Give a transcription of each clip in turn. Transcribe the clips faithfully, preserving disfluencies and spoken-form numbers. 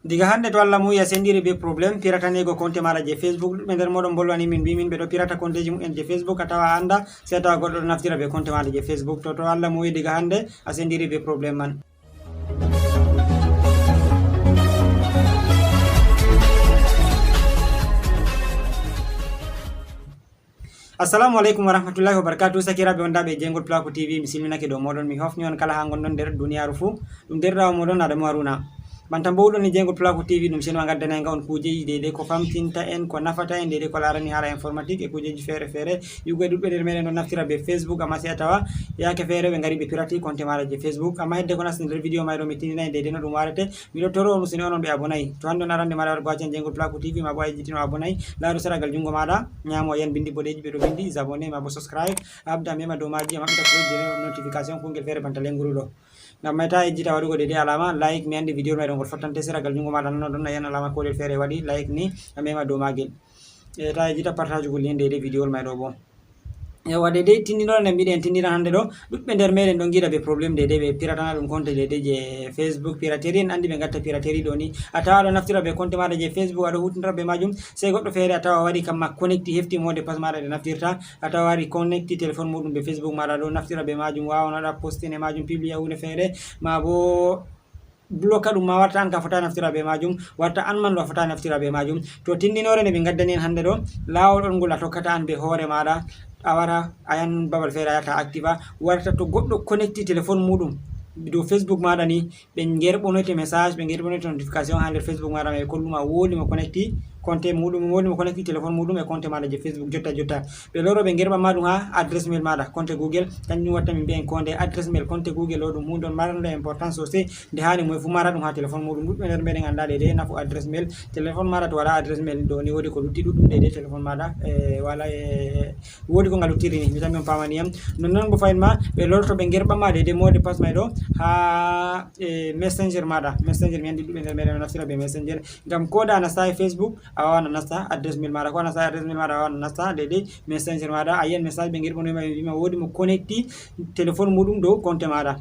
Diga hannde to Allah muuyi a senndiri be problème piratanego compte maaɗa je Facebook. Ɗuɗɓe nder mooɗon mbolwani min mbi min ɓe ɗo pirata compteji mumen je Facebook, a tawa a annda, sey a tawa goɗɗo ɗo naftira be compte maaɗa je Facebook. To, to Allah muuyi diga hannde a senndiri be problème man. Assalamu aleykum wa rahmatullahi wa barakatuh. Sakiraaɓe wondaaɓe e Jeygol Pulaaku T V, mi silminake dow mooɗon, mi hofni on kala haa ngonɗon nder duniyaaru fuu. Ɗum deerɗiraawo mooɗon Adamu Haruna. Banta mboɗon ni, Jeygol Pulaaku T V ɗum chaîne wa ngaddanay nga on kuujeeji deydey ko famtinta en, ko nafata en, deydey ko laarani haala informatique e kuujeeji feere feere. Yi'ugo e ɗuɗɓe nder meɗen ɗon naftira be Facebook, amma sey a tawa yaake feere ɓe ngari ɓe pirati compte maaɗa je Facebook. Amma hedde ko nasti nder vidéo may ɗo, mi tindinay deydey no ɗum warete. Miɗo toro on useni onon ɓe abonay. To hannde on arande maaɗa wargo accen Jeygol Pulaaku T V, ma bo a yejjitino abonay. Laaru sera gal junngo maaɗa, nyaamo a yi'an bindi boɗeeji ɓe ɗo bindi s'abonner ma bo subscribe. A habda a mema dow maaji, a maɓɓita cloche de notification, kungel feere banta lenguru ɗo. Ngam may ta yejjita waɗugo deydey alaama like, mi anndi vidéo may ɗo ngol fottante sera gal junngo maaɗa, non ɗon a yi'an alaama koolel feere waɗi like ni, a mema dow maagel. E ta yejjita partage gol lien deydey vidéo may ɗo bo. Yawwa, deydey tindinore nden mbiɗen tindina hannde ɗo, ɗuɗɓe nder meɗen ɗon ngiɗa be problème deydey ɓe piratana ɗum compte deydey je Facebook. Piraterie en anndi ɓe ngatta piraterie ɗo ni. A tawa a ɗo naftira be compte maaɗa je Facebook, a ɗo hutinira be maajum, sey goɗɗo feere a tawa wari kamma connecti, hefti mot de passe maaɗa ɗe naftirta, a tawa wari connecti téléphone muuɗum be Facebook maaɗa, ɗo naftira be maajum, waawan waɗa posting e maajum, publier huunde feere, ma bo bloka ɗum ma warta an ka fota naftira be maajum, warta an man ɗo a fota naftira be maajum. To tindinore nde min ngaddani en hannde ɗo, laawol on ngol a tokkata an be hoore maaɗa, a wara a yan babal feere a yahata a activa, warta to goɗɗo connecti téléphone muuɗum dow Facebook maaɗa ni, ɓe ngerɓonoyte message, ɓe ngerɓonoyte notification haa nder Facebook maaɗa, ɓe kolluma woodi mo connecti compte muuɗum, woodi mo connecti téléphone muuɗum e compte maaɗa je Facebook jotta jotta. Ɓe loro ɓe ngerɓan ma ɗum haa adresse mail maaɗa, compte Google, kanjum watta min mbi'en ko nde adresse mail, compte Google o ɗum huunde on marnde importance sosai, nde haani moye fuu mara ɗum haa téléphone muuɗum. Ɗuɗɓe nder meɗen annda deydey nafu adresse mail. Téléphone maaɗa to walaa adresse mail ɗo ni woodi ko lutti ɗuɗɗum deydey téléphone maaɗa, e wala e woodi ko nga luttiri ni, mi tammi on paamani yam. Nonnon bo fahin ma, ɓe lorto ɓe ngerɓan ma deydey mot de passe may ɗo haa, e, messenger maaɗa. Messenger mi anndi ɗuɗɓe nder meɗen no naftira be messenger. Ngam ko da a nasta e Facebook, a waawan a nasta adresse mail maaɗa. Ko a nasta adresse mail maaɗa, a waawan a nasta deydey messenger maaɗa. A yi'an message ɓe ngerɓonoy ma, ɓe mbi ma woodi mo connecti téléphone muuɗum dow compte maaɗa.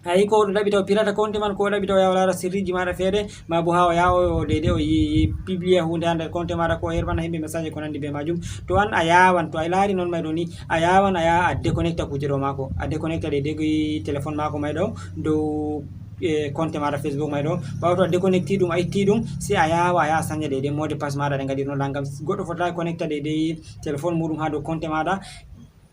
A yi ko o ɗo ɗaɓɓita o pirata compte man, ko o ɗaɓɓita o yaha o laara sirriiji maaɗa feere, ma bo haa o yaha o deydey o yi, yi publier huunde haa nder compte maaɗa, ko o yerɓana himɓe message ko nanndi be maajum. To an a yaawan, to a laari non may ɗo ni, a yaawan a yaha a déconnecta kuuje ɗo maako. A déconnecta deydey téléphone maako may ɗo dow, e, compte maaɗa Facebook may ɗo. Ɓaawo to a déconnecti ɗum, a itti ɗum, sey a yaawa a yaha a sanja deydey mot de passe maaɗa ɗe ngaɗirnoɗa. Ngam goɗɗo fotaay connecta deydey téléphone muuɗum haa dow compte maaɗa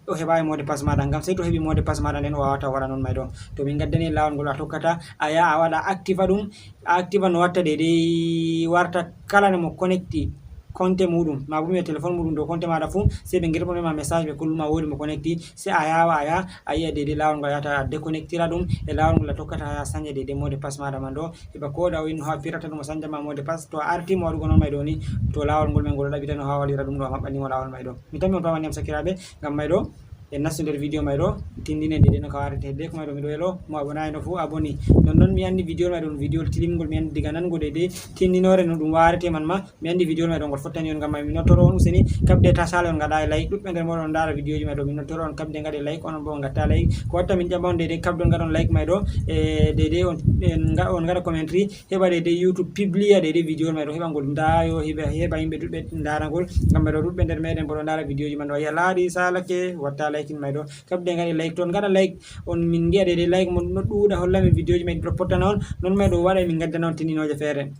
o heɓaay mot de passe maaɗa, ngam sey to heɓi mot de passe maaɗa nden o waawata o waɗa non may ɗo. To min ngaddani laawol ngol a tokkata, a yaha a waɗa activa ɗum, a activa no watta deydey warta kala nde mo connecti compte muuɗum, ma bo mi wi'a téléphone muuɗum dow compte maaɗa fuu, sey ɓe ngerɓonoy ma message ɓe kolluma woodi mo connecti, sey a yaawa a yaha a yi'a deydey laawol ngol a yahata a déconnectira ɗum, e laawol ngol a tokkata a yaha a sanja deydey mot de passe maaɗa man ɗo, heɓa ko da o inno haa pirata ɗum o sanja ma mot de passe. To a arti mo waɗugo non may ɗo ni, to laawol ngol men ngol o ɗaɓɓitano haa o waɗira ɗum ɗo a maɓɓani mo laawol may ɗo. Mi tammi on paamani yam sakiraaɓe, ngam may ɗo en nastu nder vidéo may ɗo, tindinen deydey no ka warete hedde ko may ɗo miɗo welo mo abonay no fuu aboni. Nonnon mi anndi vidéo may ɗo ɗum vidéo tilimngol, mi anndi diga nango deydey tindinore no ɗum warete man ma, mi anndi vidéo may ɗo ngol fottani on, ngam may mi nottoro on useni kaɓde ta sala on ngaɗa like. Ɗuɗɓe nder mooɗon ndaara vidéoji may ɗo, mi nottoro on kaɓde ngaɗe like, onon bo on ngatta like. Ko watta min ƴama on deydey kaɓdon ngaɗon like may ɗo, e deydey on, en nga-, on ngaɗa commentary, heɓa deydey YouTube publia deydey vidéo may ɗo, heɓa ngol ndaayo, heɓa, heɓa yimɓe ɗuɗɓe ndaara ngol. Ngam may ɗo ɗuɗɓe nder meɗen bo ɗo ndaara vidéoji man ɗo, a yi'a laari salake, watta like in may ɗo. Kaɓde ngaɗe like, to on ngaɗa like, on min ngi'a deydey like mon no ɗuuɗa, holla min vidéoji may ɗo pottana on, non may ɗo waɗa min ngaddana on tindinooje feere.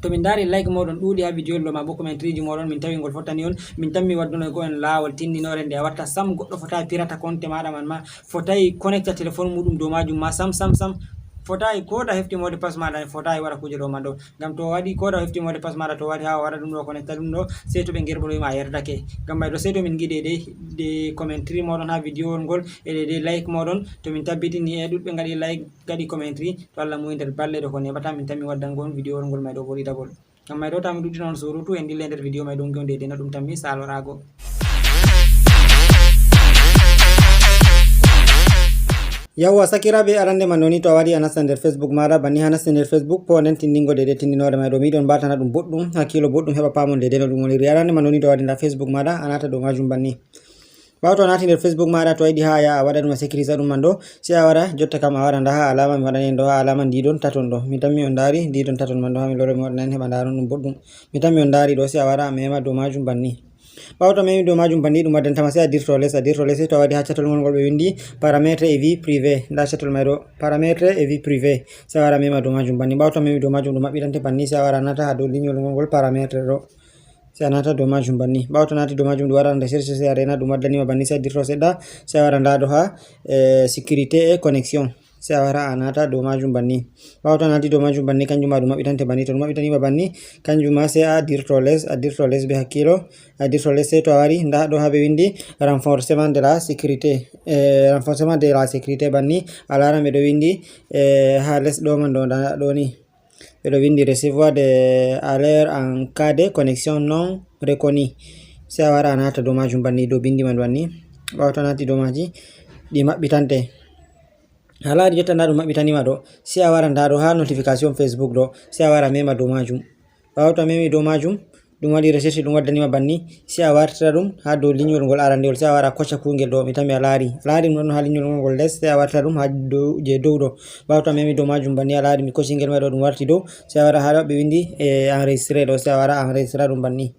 To min ndaari like mooɗon ɗuuɗi haa vidéo ɗo, ma bo commentaire ji mooɗon, min tawi ngol fottani on, min tammi waddunoy ko en laawol tindinoore nde a watta sam goɗɗo fotaay pirata compte maaɗa man ma, fotaay connecta téléphone muuɗum dow maajum ma sam, sam, sam. Fotaay ko da hefti mot de passe maaɗa, fotaay waɗa kuuje ɗo man ɗo. Ngam to o waɗi ko da o hefti mot de passe maaɗa, to o wari haa o waɗa ɗum ɗo, connecta ɗum ɗo, sey to ɓe ngerɓonoy ma a yerdake. Ngam may ɗo sey to min ngi'i deydey, deydey commentaire mooɗon haa vidéo ngol, e deydey like mooɗon, to min tabbitini e ɗuɗɓe ngaɗi like, ngaɗi commentary, to Allah muuyi nder balɗe ɗo ko neeɓata, min tammi waddango on vidéo ngol may ɗo bo ɗiɗaɓol. Ngam may ɗo ta mi ɗuɗɗina on surutu, en dille nder vidéo may ɗo ngi'on deydey no ɗum tammi saloraago. Yawwa, sakiraaɓe, arande man ɗo ni to a wari a nasta nder Facebook maaɗa, banni haa naste nder Facebook, po nden tindingo deydey tindinoore may ɗo, mi yiɗi on mbatana ɗum boɗɗum, hakkiilo boɗɗum heɓa paamon deydey no ɗum woniri. Arande man ɗo ni to a wari nda Facebook maaɗa, a naata dow maajum banni. Ɓaawo to a naati nder Facebook maaɗa, to a yiɗi haa a yaha a waɗa ɗum, a sécurisa ɗum man ɗo, sey a wara jotta kam a wara ndaa haa alaama mi waɗani en ɗo, haa alaama ndiɗon taton ɗo. Mi tammi on ndaari ndiɗon taton man ɗo, haa mi loro mi waɗana en heɓa ndaaron ɗum boɗɗum. Mi tammi on ndaari ɗo, sey a wara a mema dow maajum banni. Ɓaawo to a memi dow maajum banni, ɗum waddanta ma sey a dirto les, a dirto les, sey to a waɗi haa catol ngol ngol ɓe windi paramètres et vie privée. Ndaa catol may ɗo, paramètres et vie privée. Sey a wara a mema dow maajum banni. Ɓaawo to a memi dow maajum, ɗum maɓɓitante banni, sey a wara a naata haa dow linyol ngol ngol paramètres ɗo. Sey a naata dow maajum banni. Ɓaawo to a naati dow maajum, ɗum waɗan recherche, sey a reena, ɗum waddani ma banni, sey a dirto seɗɗa, sey a wara ndaa ɗo haa, eh, sécurité et connexion. Sey a wara a naata dow maajum banni. Ɓaawo to a naati dow maajum banni, kanjum ma ɗum maɓɓitante banni. To ɗum maɓɓitani ma banni, kanjum ma sey a dirto les, a dirto les bee hakkiilo, a dirto les, sey to a wari ndaa ɗo haa ɓe windi renforcement de la sécurité. Eh, renforcement de la sécurité banni, a laaran ɓe ɗo windi, eh, haa les ɗo man ɗo, ndaa ɗo ni. Ɓe ɗo windi recevoir des alertes en cas de connexion non reconnue. Sey a wara a naata dow maajum banni, dow binndi man banni. Ɓaawo to a naati dow maaji, ɗi maɓɓitante. A laari jotta ndaa ɗum maɓɓitani ma ɗo. Sey a wara ndaa ɗo haa notification Facebook ɗo. Sey a wara a mema dow maajum. Ɓaawo to a memi dow maajum, ɗum waɗi recherche, ɗum waddani ma banni. Sey a wartira ɗum haa dow linyol ngol arandewol. Sey a wara a kocca kuungel ɗo. Mi tammi a laari. A laari ɗum ɗon haa linyol ngol ngol les. Sey a wartira ɗum haa dow, je dow ɗo. Ɓaawo to a memi dow maajum banni, a laari mi kocci ngel may ɗo, ɗum warti dow. Sey a wara haa ɗo ɓe windi, eh, enregistré ɗo. Sey a wara a enregistra ɗum banni.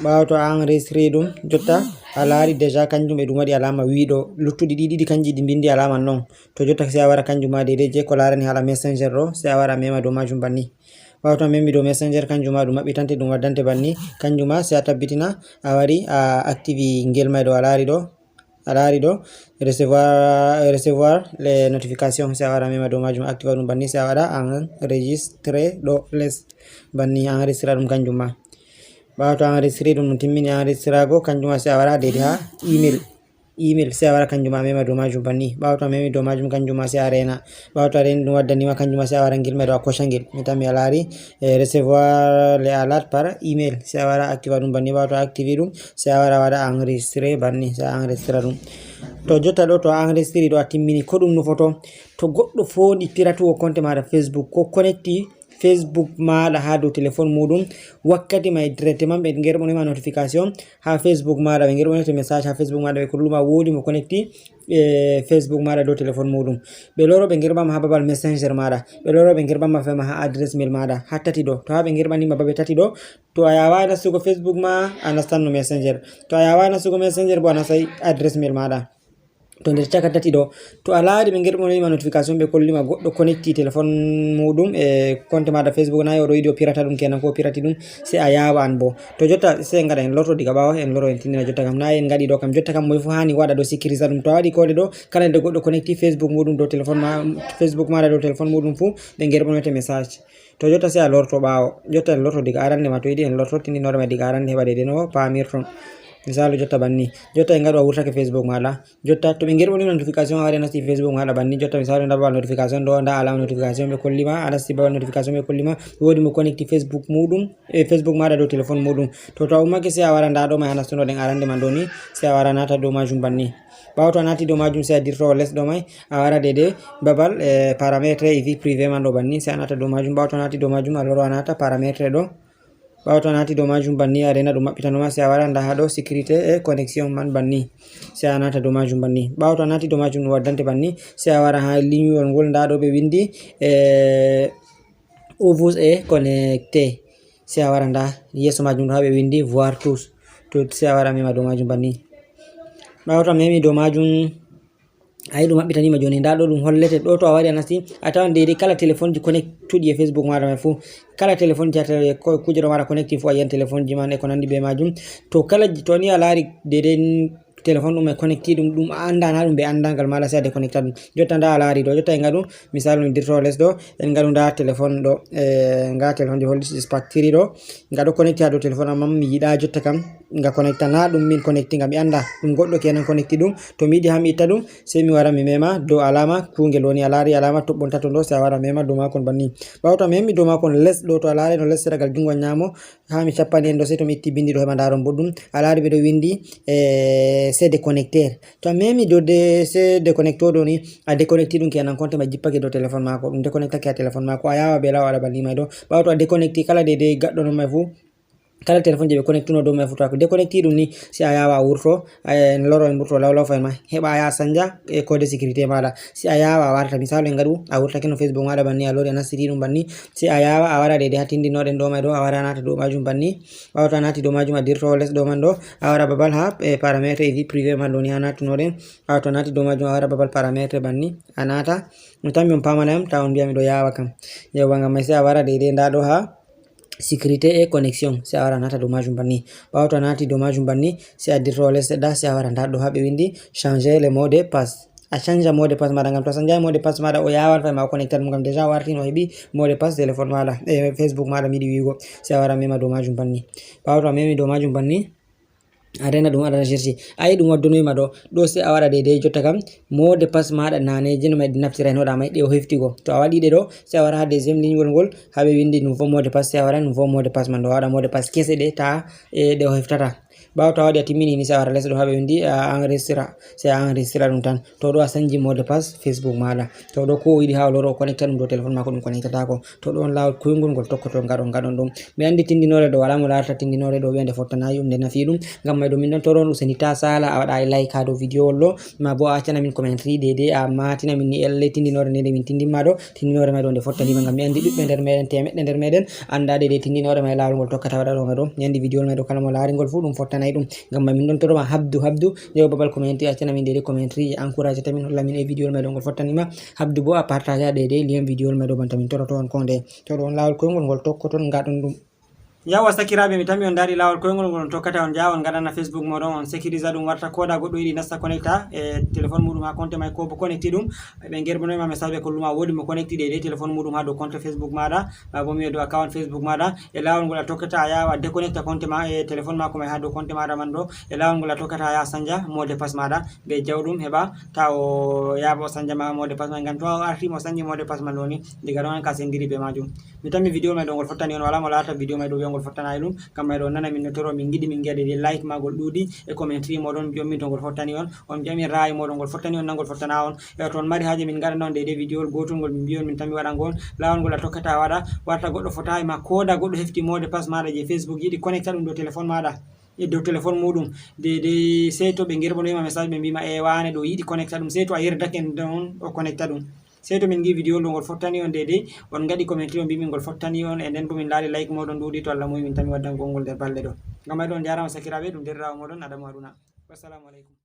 Ɓaawo to a enregistré ɗum, jotta a laari déjà kanjum e ɗum waɗi alaama wii ɗo. Luttuɗi ɗi ɗiɗi kanji ɗi mbindi alaama non. To jotta sey a wara kanjum ma deydey je ko laarani haala Messenger ɗo, sey a wara a mema dow maajum banni. Ɓaawo to a memi dow Messenger, kanjum ma ɗum maɓɓitante, ɗum waddante banni. Kanjum ma sey a tabbitina a wari a activi ngel may ɗo a laari ɗo. A laari ɗo, recevoir, recevoir les notifications, sey a wara a mema dow maajum, activa ɗum banni, sey a wara enregistré ɗo les banni, a enregistra ɗum kanjum ma. Ɓaawo to a enregistré ɗum, ɗum timmini enregistraago, kanjum ma sey a wara deydey haa email. Email, sey a wara kanjum ma a mema dow maajum banni. Ɓaawo to a memi dow maajum, kanjum ma sey a reena. Ɓaawo to a reeni ɗum waddani ma, kanjum ma sey a wara ngel may ɗo a kocca ngel. Mi tammi a laari, eh, recevoir les alertes par email. Sey a wara activa ɗum banni. Ɓaawo to a activi ɗum, sey a wara a waɗa enregistré banni, sey a enregistra ɗum. To jotta ɗo to a enregistré ɗo a timmini, ko ɗum nufoto? To goɗɗo fooɗi piratugo compte maaɗa Facebook, ko connecti Facebook maaɗa haa dow téléphone muuɗum, wakkati may directement ɓe ngerɓonoy ma notification haa Facebook maaɗa, ɓe ngerɓonoyte message haa Facebook maaɗa, ɓe kollu ma woodi mo connecti, eh, Facebook maaɗa dow téléphone muuɗum. Ɓe loro ɓe ngerɓan ma haa babal Messenger maaɗa, ɓe loro ɓe ngerɓan ma fema haa adresse mail maaɗa, haa tati ɗo. To haa ɓe ngerɓani ma babe tati ɗo, to a yaawaay nastugo Facebook ma, a nastanno Messenger. To a yaawaay nastugo Messenger bo, a nastay adresse mail maaɗa. To nder caka tati ɗo, to a laari ɓe ngerɓonoy ma notification, ɓe kolli ma goɗɗo connecti téléphone muuɗum e compte maaɗa Facebook, na o ɗo yiɗi o pirata ɗum kenan, ko o pirati ɗum, sey a yaawa an bo. To jotta sey en ngaɗa en lorto diga ɓaawo, en loro en tindina jotta kam. Na en ngaɗi ɗo kam, jotta kam moy fuu haani waɗa ɗo sécurisa ɗum. To a waɗi koode ɗo, kala nde goɗɗo connecti Facebook muuɗum dow téléphone ma, Facebook maaɗa dow téléphone muuɗum fuu, ɓe ngerɓonoyte message. To jotta sey a lorto ɓaawo. Jotta en lorto diga arande ma, to yiɗi en lorto tindinoore ma diga arande heɓa deydey no paamirton. Misaalu jotta banni. Jotta en ngaɗu a wurtake Facebook maaɗa. Jotta to ɓe ngerɓoni notification a wari a nasti Facebook maaɗa banni. Jotta misaalu ndaa babal notification ɗo, ndaa alaama notification ɓe kolli ma, a nasti babal notification ɓe kolli ma. Woodi mo connecti Facebook muuɗum, e Facebook maaɗa dow téléphone muuɗum. To, to a ummake sey a wara ndaa ɗo may a nastunoɗen arande man ɗo ni, sey a wara naata dow maajum banni. Ɓaawo to a naati dow maajum, sey a dirto les ɗo may, a wara deydey babal, eh, paramètre e vie privée man ɗo banni, sey a naata dow maajum. Ɓaawo to a naati dow maajum, a loro a naata paramètre ɗo. Ɓaawo to a naati dow maajum banni, a reena ɗum maɓɓitano ma, sey a wara ndaa haa ɗo sécurité et connexion man banni. Sey a naata dow maajum banni. Ɓaawo to a naati dow maajum, ɗum waddante banni, sey a wara haa linyol ngol, ndaa ɗo ɓe windi, eh, vous êtes connecté. Sey a wara ndaa yeeso maajum ɗo haa ɓe windi voir tous. To sey a wara a mema dow maajum banni. Ɓaawo to a memi dow maajum, a yi ɗum maɓɓitani ma jooni, ndaa ɗo ɗum hollete ɗo, to a wari a nasti, a tawan deydey kala téléphone ji connectuɗi e Facebook maaɗa may fuu, kala téléphone ji haa tele-, ko-, kuuje ɗo maaɗa connecti fuu, a yiyan téléphone ji man e ko nanndi bee maajum. To kala ji, to ni a laari deydey téléphone ɗum e connecti ɗum, ɗum a annda na ɗum bee anndangal maaɗa, sey a déconnecta ɗum. Jotta ndaa a laari ɗo, jotta en ngaɗu misaalu mi dirto les ɗo, en ngaɗu ndaa téléphone ɗo, e ngaa téléphone ji holli Spark three ɗo, nga ɗo connecti haa dow téléphone, ammaa mi yiɗaa jotta kam nga connecta na ɗum min connecti nga, mi annda ɗum goɗɗo kenan connecti ɗum. To mi yiɗi haa mi itta ɗum, sey mi wara mi mema dow alaama kuungel woni, a laari alaama toɓɓon tato ɗo, sey a wara a mema dow maakon banni. Ɓaawo to a memi dow maakon les ɗo, to a laari no les seragal junngo nyaamo, haa mi cappani en ɗo, sey to mi itti binndi ɗo heɓa ndaaron boɗɗum. A laari ɓe ɗo winndi, eh, se déconnecter. To a memi dow de-, se déconnecter ɗo ni, a déconnecti ɗum kenan, compte ma jippake dow téléphone maako, ɗum déconnectake haa téléphone maako, a yaawa bee law a waɗa banni may ɗo. Ɓaawo to a déconnecti kala deydey gaɗɗo non may fuu, kala téléphone je ɓe connectuno dow mai foto, ko déconnecti ɗum ni, si a yawa a wurto, eh, loro en wurto lawlaw fay ma, heɓa a yaha sanja e code sécurité maɗa. Si a yawa a warta, misalu en gaɗu, a wurtake no Facebook maɗa banni, a lori a nastiti ɗum banni, si a yawa a wara daidai ha tindinoɗen dow mai ɗo, a wara a nata dow majum banni, ɓawo to a nati dow majum a dirto les ɗo man ɗo, a wara babal ha, eh, paramètre e vie privée man ɗo ni ha natunoɗen, ɓawo to a nati dow majum a wara babal paramètre banni, a nata, no tammi on pamana yam, ta on mbiya miɗo yawa kam. Yawwa, ngam mai sai a wara daidai nda ɗo ha sécurité et connexion, si a wara nata dow majum banni. Ɓawo to a nati dow majum banni, si a dirto les seɗɗa, si a wara nda ɗo ha ɓe windi changer le mot de passe. A chanja mot de passe maɗa, ngam to a sanjai mot de passe maɗa, o yawan fay ma o connectat ɗum, ngam déjà o wartino o heɓi mot de passe téléphone maɗa, e Facebook maɗa mi yiɗi wigo. Si a wara mema dow majum banni. Ɓawo to a memi dow majum banni, a rena ɗum aɗa recherche. Ayi ɗum waddunoyima ɗo, ɗo si a waɗa daidai jotta kam, mot de passe maɗa naneje no mai ɗi naftiraynoɗa mai ɗe o hefti go. To a waɗi ɗe ɗo, si a wara ha deuxième ligne ngol ngol, ha ɓe windi nouveau mot de passe, si a wara nouveau mot de passe man ɗo, a waɗa mot de passe kese ɗe ta, e ɗe o heftata. Ɓawo to a waɗi a timmini ni, si a wara les ɗo ha ɓe windi a enregistra, si a enregistra ɗum tan. To ɗo a sanji mot de passe Facebook maɗa. To ɗo ko o yiɗi ha o loro o connecta ɗum dow téléphone mako, ɗum connectatako. To ɗon lawol koyngol ngol tokkoto gaɗon gaɗon ɗum. Mi andi tindinore ɗo wala mo larata tindinore ɗo wiya nde fottanayi ɗum, nde nafi ɗum. Ngam mai ɗo min ɗon toro on useni ta sala a waɗa like ha dow video wol ɗo, ma bo a accana min commentary daidai a matina min ni elle tindinore nde nde min tindinma ɗo. Tindinore mai ɗo nde fottanima, ngam mi andi ɗuɗɓe nder meɗen, temeɗɗe nder meɗen anda daidai tindinore mai lawol ngol tokkata waɗa ɗo mai ɗo. Mi andi video mai ɗo kala mo lari ngol fu ɗum fottanay ɗum. Ngam mai min ɗon toroma habdu habdu, nde o babal commentary accana min daidai commentary je encourage ta min, holla min e video mai ɗo ngol fottanima. Habdu bo a partage daidai lien video mai ɗo banta min toroto on ko nde. To ɗo on lawol koyngol ngol tokkoton gaɗon ɗum. Yawa sakiraɓe, mi tammi on dari lawol koyngol ngol on tokkata on jaa on gaɗana Facebook moɗon on sécurisa ɗum warta koda goɗɗo yiɗi nasta connecta e téléphone muɗum ha compte mai ko bo connecti ɗum. Ɓe gerbonoyma message ɓe kolluma wodi mo connecti daidai téléphone muɗum ha dow compte Facebook maɗa, ma bo mi dow account Facebook maɗa. E lawol ngol a tokkata a yawa a déconnecta compte ma e téléphone mako mai ha dow compte maɗa man ɗo. E lawol ngol a tokkata a yaha sanja mot de passe maɗa be jawɗum heɓa ta o yaaba o sanja ma mot de passe mai, ngam to o arti mo sanji mot de passe man ɗoni, diga ɗon ka sendiri be majum. Mi tammi video mai ɗo ngol fottani on, wala mo larata video mai ɗo wiya ngol fottanayi ɗum. Ngam mai ɗo nana min no toro min giɗi min giya daidai like magol ɗuɗi e commentary moɗon, mbi'on min to ngol fottani on, on mbi'a min ra'ayi moɗon ngol fottani on na ngol fottana on. E to on mari haje min gaɗana on daidai video gotol ngol min mbi'on min tammi waɗango on. Lawol ngol a tokkata a waɗa, warta goɗɗo fotayi ma koda goɗɗo hefti mot de passe maɗa je Facebook yiɗi connecta ɗum dow téléphone maɗa, e dow téléphone muɗum. Daidai sey to ɓe gerbonoyima message ɓe mbima e wane ɗo yiɗi connecta ɗum, sey to a yerdake en ɗon o connecta ɗum. Sey to min ngi video ɗo ngol fottani on daidai, on gaɗi commentary on mbi min ngol fottani on, e nden bo min laari like moɗon ɗuɗi, to Allah muyi min tammi waddangol ngol nder balɗe ɗo. Ngam mai ɗo on jarama sakiraɓe, ɗum derɗirawo moɗon Adamu Haruna. Wassalamu alaikum.